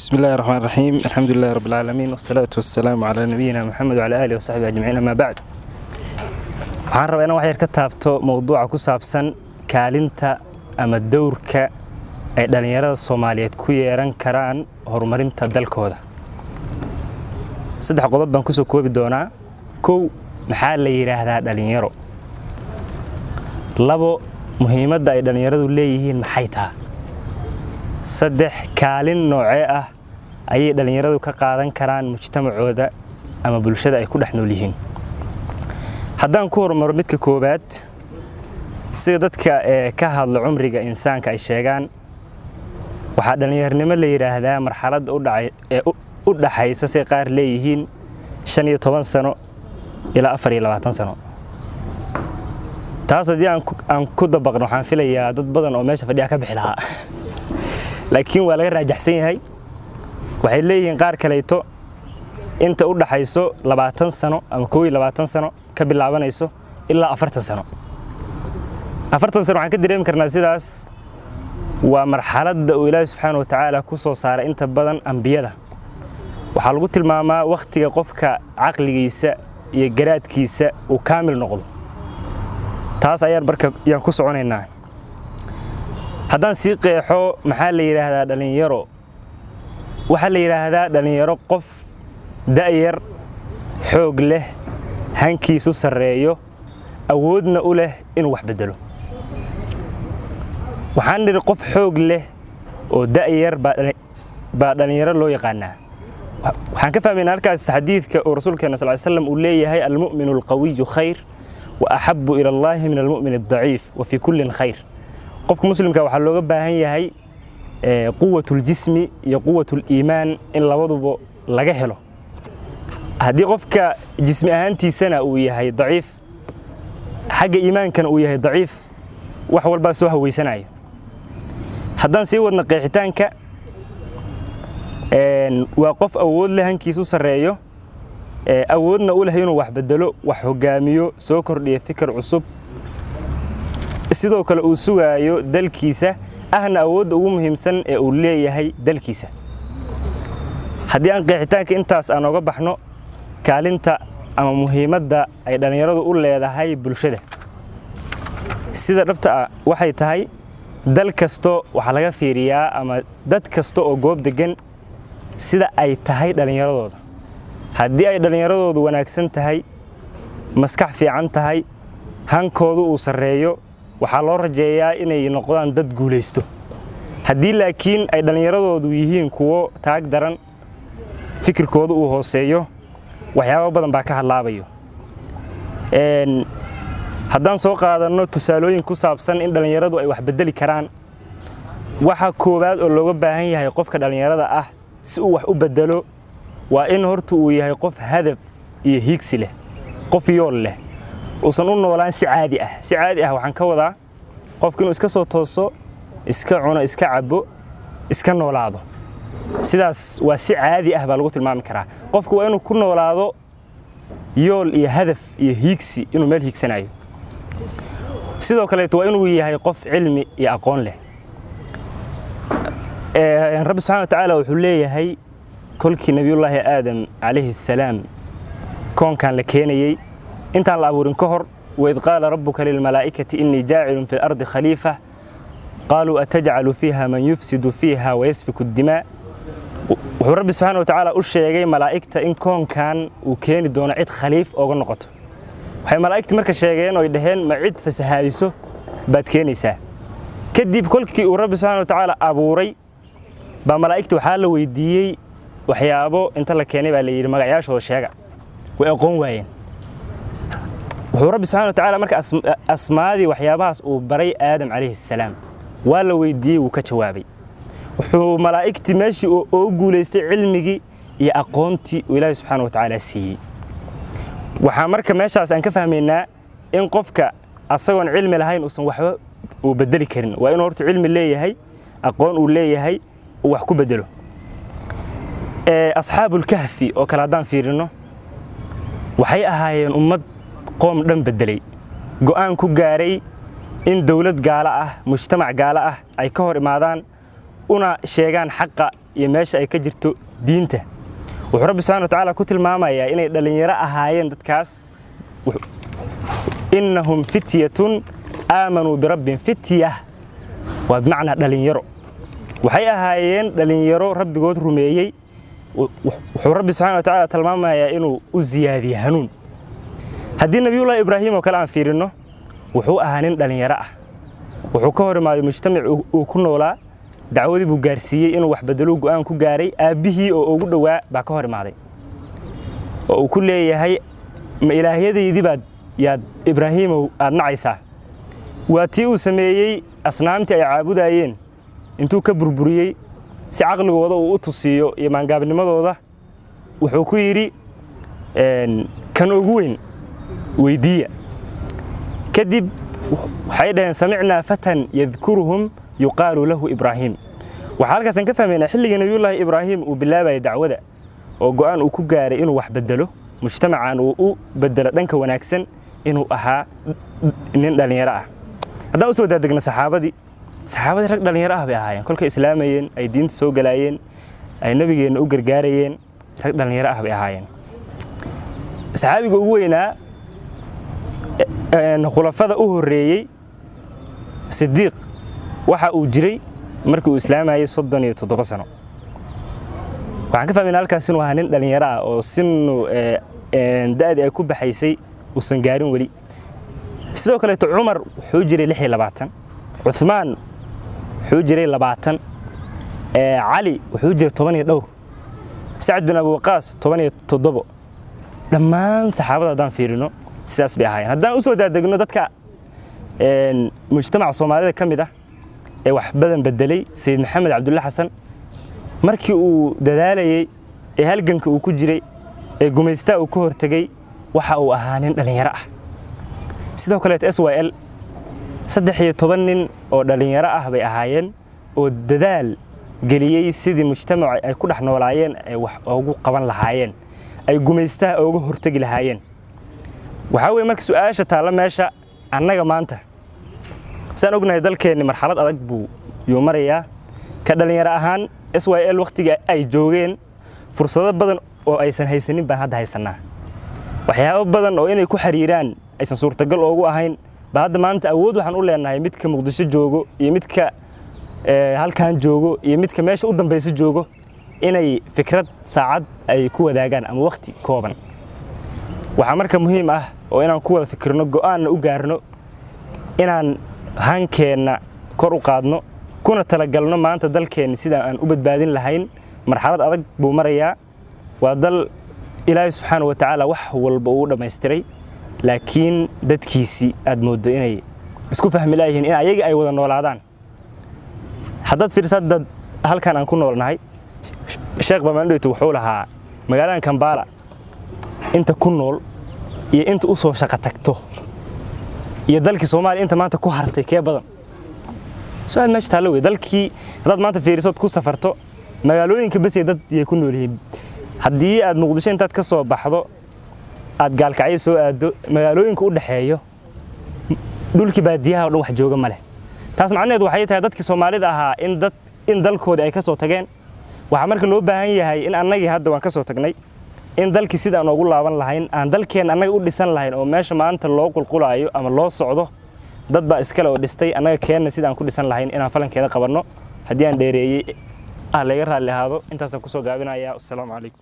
بسم الله الرحمن الرحيم، الحمد لله رب العالمين، والصلاة والسلام على نبينا محمد وعلى آله وصحبه أجمعين، أما بعد. Waxaan rabaa inaan wax yar ka taabto mowduuca ku saabsan kaalinta ama dowrka ay dhallinyarada Soomaaliyeed ku yeelan karaan horumarinta dalkooda. Saddex qodob baan kusoo koobi doonaa. Kow, maxaa la yidhaahdaa dhallinyaro? Labo, muhiimadda ay dhallinyaradu leeyihiin maxay taha? Saddex, kaalin noocee ah ayay dhallinyaradu ka qaadan karaan mujtamacooda ama bulshada ay ku dhex nool yihiin? Haddaan ku horumaro midka koowaad, sida dadka ee ka hadla cumriga insaanka ay sheegaan, waxaa dhallinyarnimo la yidhaahdaa marxaladda ee u dhaxaysa, say qaar leeyihiin, 15 sano ilaa 24 sano. Taas haddii aan ku dabaqno, waxaan filayaa dad badan oo meesha fadhiya ka bixi lahaa, laakiin waa laga raajaxsan yahay. Waxay leeyihiin qaar kaleeto inta u dhaxayso 20 sano ama 21 sano ka bilaabanayso ilaa 40 sano. 40 sano waxaan ka dareemi karnaa sidaas waa marxaladda uu Ilaahi subxaana wa tacaala ku soo saaray inta badan ambiyada. Waxaa lagu tilmaamaa wakhtiga qofka caqligiisa iyo garaadkiisa uu kaamil noqdo. Taas ayaan marka yaan ku soconaynaa. Haddaan sii qeexo maxaa la yidhaahdaa dhallinyaro, waxaa la yidhaahdaa dhallinyaro qof da'yar, xoog leh, hankiisu sarreeyo, awoodna u leh inuu wax beddelo. Waxaan nidhi qof xoog leh oo da'yar baa dhallinyaro loo yaqaanaa. Waxaan ka fahmaynaa halkaas xadiidka uu rasuulkeena sal slam uu leeyahay: "المؤمن القوي خير وأحب إلى الله من المؤمن الضعيف وفي كل خير." Qofka muslimka waxaa looga baahan yahay قوة الجسم iyo قوة الإيمان in labaduba laga helo. Haddii qofka jismi ahaantiisana uu yahay daciif, xagga iimaankana uu yahay daciif, wax walbaa soo haweysanaya. Haddaan sii wadno qeexitaanka, waa qof awood leh, hankiisu sarreeyo, awoodna u leh inuu wax bedelo, wax hogaamiyo, soo kordhiyo fikir cusub, sidoo kale uu sugaayo dalkiisa, ahna awoodda ugu muhiimsan ee uu leeyahay dalkiisa. Haddii aan qeexitaanka intaas aan oga baxno, kaalinta ama muhiimadda ay dhallinyaradu u leedahay bulshada sida dhabta ah waxay tahay, dal kasto waxaa laga fiiriyaa ama dad kasta oo goob deggan sida ay tahay dhallinyaradooda. Haddii ay dhallinyaradoodu wanaagsan tahay, maskax fiican tahay, hankoodu uu sarreeyo, waxaa loo rajeeyaa inay noqdaan dad guulaysto. Haddii laakiin ay dhallinyaradoodu yihiin kuwo taag daran, fikirkoodu uu hooseeyo, waxyaabo badan baa ka hadlaabayo. Haddaan soo qaadanno tusaalooyin ku saabsan in dhallinyaradu ay wax beddeli karaan, waxa koowaad oo looga baahan yahay qofka dhallinyarada ah si uu wax u beddelo waa in horta uu yahay qof hadaf iyo hiigsi leh, qof yool leh, uusan u noolaan si caadi ah. Si caadi ah waxaan ka wadaa qofku inuu iska soo tooso, iska cuno, iska cabo, iska noolaado. Sidaas waa si caadi ah baa lagu tilmaami karaa. Qofku waa inuu ku noolaado yool iyo hadaf iyo hiigsi, inuu meel hiigsanayo. Sidoo kaleeto waa inuu yahay qof cilmi iyo aqoon leh. Rabbi subxana wa tacaala wuxuu leeyahay, kolkii Nebiyullaahi Aadam calayhi assalaam koonkan la keenayey, intaan la abuurin ka hor: "وإذ قال ربك للملائكة إني جاعل في الأرض خليفة قالوا أتجعل فيها من يفسد فيها ويسفك الدماء." Wuxuu Rabbi subxaana wa tacaala u sheegay malaa'igta in koonkan uu keeni doono cid khaliif ooga noqoto. Waxay malaa'igta marka sheegeen oy dhaheen: "Ma cid fasahaadiso baad keenaysaa?" Kadib kolkii uu Rabbi subxaana wa tacaala abuuray baa malaa'igta waxaa la weydiiyey waxyaabo. Inta la keenay baa la yidhi: "Magacyaashooda sheega." Way aqoon waayeen. Wuxuu Rabbi subxana wa tacaala marka asmaadii waxyaabahaas uu baray Aadam calayhi assalaam. Waa la weydiiyey, wuu ka jawaabay. Wuxuu malaa'igtii meeshii oo u guulaystay cilmigii iyo aqoontii uu Ilaahay subxaana wa tacaala siiyey. Waxaa marka meeshaas aan ka fahmaynaa in qofka asagoon cilmi lahayn uusan waxba uu bedeli karin. Waa inuu horta cilmi leeyahay, aqoon uu leeyahay, uu wax ku bedelo. Asxaabulkahfi oo kale haddaan fiirino, waxay ahaayeen ummad qoom dhan bedelay, go'aan ku gaaray in dowlad gaalo ah, mujtamac gaalo ah ay ka hor imaadaan, una sheegaan xaqa Iyo meesha ay ka jirto diinta, wuxuu Rabbi subxana wa tacaala ku tilmaamayaa inay dhallinyaro ahaayeen dadkaas. إنهم فتية آمنوا بربهم. فتية waa bimacnaa dhalinyaro. Waxay ahaayeen dhalinyaro Rabbigood rumeeyey. Wuxuu Rabbi subxana wa tacaala tilmaamayaa inuu u siyaadiyey hanuun. Haddii Nabiyullaahi Ibraahim oo kale aan fiirinno, wuxuu ahaa nin dhalinyaro ah. Wuxuu ka hor imaaday mujtamac uu ku noolaa. Dacwadii buu gaarsiiyey, inuu wax bedeluu go'aan ku gaaray. Aabbihii oo ugu dhowaa baa ka hor imaaday oo uu ku leeyahay: "Ma ilaahyadaydii baad yaad, Ibraahiimow, aad nacaysaa?" Waa tii uu sameeyey asnaamtii ay caabudayeen intuu ka burburiyey, si caqligooda uu u tusiiyo iyo maangaabnimadooda. Wuxuu ku yidhi: "Kan ugu weyn weydiiya." Kadib waxay dhaheen: سمعنا فتى يذكرهم يقال له إبراهيم. Waxaa halkaasaan ka fahmaynaa xilligii Nabiyullaahi Ibraahim uu bilaabayay dacwada oo go'aan uu ku gaaray inuu wax bedelo, mujtamacan uu u bedelo dhanka wanaagsan, inuu ahaa nin dhallinyaro ah. Haddaan usoo daadegno saxaabadii, saxaabadii rag dhallinyaro ah bay ahaayeen. Kolkay islaamayeen, ay diinta soo galaayeen, ay nabigeenna u gargaarayeen, rag dhallinyaro ah bay ahaayeen. Saxaabiga ugu weynaa khulafada u horreeyey, Sidiiq, waxa uu jiray markii uu islaamayay 37 sano. Waxaan ka fahmaynaa halkaas inuu ahaa nin dhallinyaro ah oo sinu da'dii ay ku baxaysay uusan gaarin weli. Sidoo kaleeto Cumar wuxuu jiray 26, Cuthmaan wuxuu jiray 20, Cali wuxuu jiray toban iyo dhowr, Sacd bin Abi Waqaas 17. Dhammaan saxaabada haddaan fiirino, sidaas bay ahaayeen. Haddaan usoo daadegno dadka mujtamaca Soomaalida ka mid ah ee wax badan bedelay, Sayid Maxamed Cabdulle Xasan, markii uu dadaalayey ee halganka uu ku jiray ee gumaystaa uu ka hortegey, waxa uu ahaa nin dhallinyaro ah. Sidoo kaleeto SYL 13 nin oo dhallinyaro ah bay ahaayeen oo dadaal geliyey sidii mujtamaca ay ku dhex noolaayeen ay wax ugu qaban lahaayeen, ay gumaystaha uga hortegi lahaayeen. Waxaa weye marka su-aasha taalla meesha, annaga maanta saan ognahay dalkeenni marxalad adag buu yuu marayaa. Ka dhallinyaro ahaan, SYL wakhtiga ay joogeen fursado badan oo aysan haysanin baan hadda haysannaa. Waxyaabo badan oo inay ku xiriiraan aysan suurtagal oogu ahayn ba hadda maanta awood waxaan u leenahay, midka Muqdisho joogo iyo midka halkan joogo iyo midka meesha u dambaysa joogo, inay fikrad saacad ay ku wadaagaan ama wakhti kooban. Waxaa marka muhiim ah oo inaan ku wada fikirno, go'aanna u gaarno, inaan hankeenna kor u qaadno, kuna talagalno maanta dalkeenna sida aan u badbaadin lahayn. Marxalad adag buu marayaa. Waa dal Ilaahay subxaana wa tacaala wax walba uu dhammaystiray, laakiin dadkiisii aad mooddo inay isku fahmi laayihiin in ayaga ay wada noolaadaan. Haddaad fiirsaad dad halkan aan ku noolnahay, Sheekh Bamandheytu wuxuu lahaa magaaladan Kambala inta ku nool iyo inta u soo shaqo tagto iyo dalkii Soomaaliya inta maanta ku hartay, kee badan? Su-aal meesha taallo wey. Dalkii haddaad maanta fiirisood ku safarto, magaalooyinka besay dad yay ku nool yihiin. Haddii aad Muqdisho intaad ka soo baxdo aad Gaalkacyo soo aaddo, magaalooyinka u dhexeeyo dhulkii baadiyaha oo dhan wax jooga ma leh. Taas macnaheedu waxay tahay dadkii Soomaalida ahaa in dad in dalkoodii ay ka soo tageen. Waxaa marka loo baahan yahay in annagii hadda waan ka soo tagnay, in dalkii sidaan ugu laaban lahayn, aan dalkeen annaga u dhisan lahayn. Oo meesha maanta loo qulqulaayo ama loo socdo dad baa iskale oo dhistay. Annaga keenna sidaan ku dhisan lahayn inaan falankeeda qabanno. Haddii aan dheereeyey, ah, laga raalli ahaado. Intaasaan kusoo gaabinayaa. Assalaamu calaykum.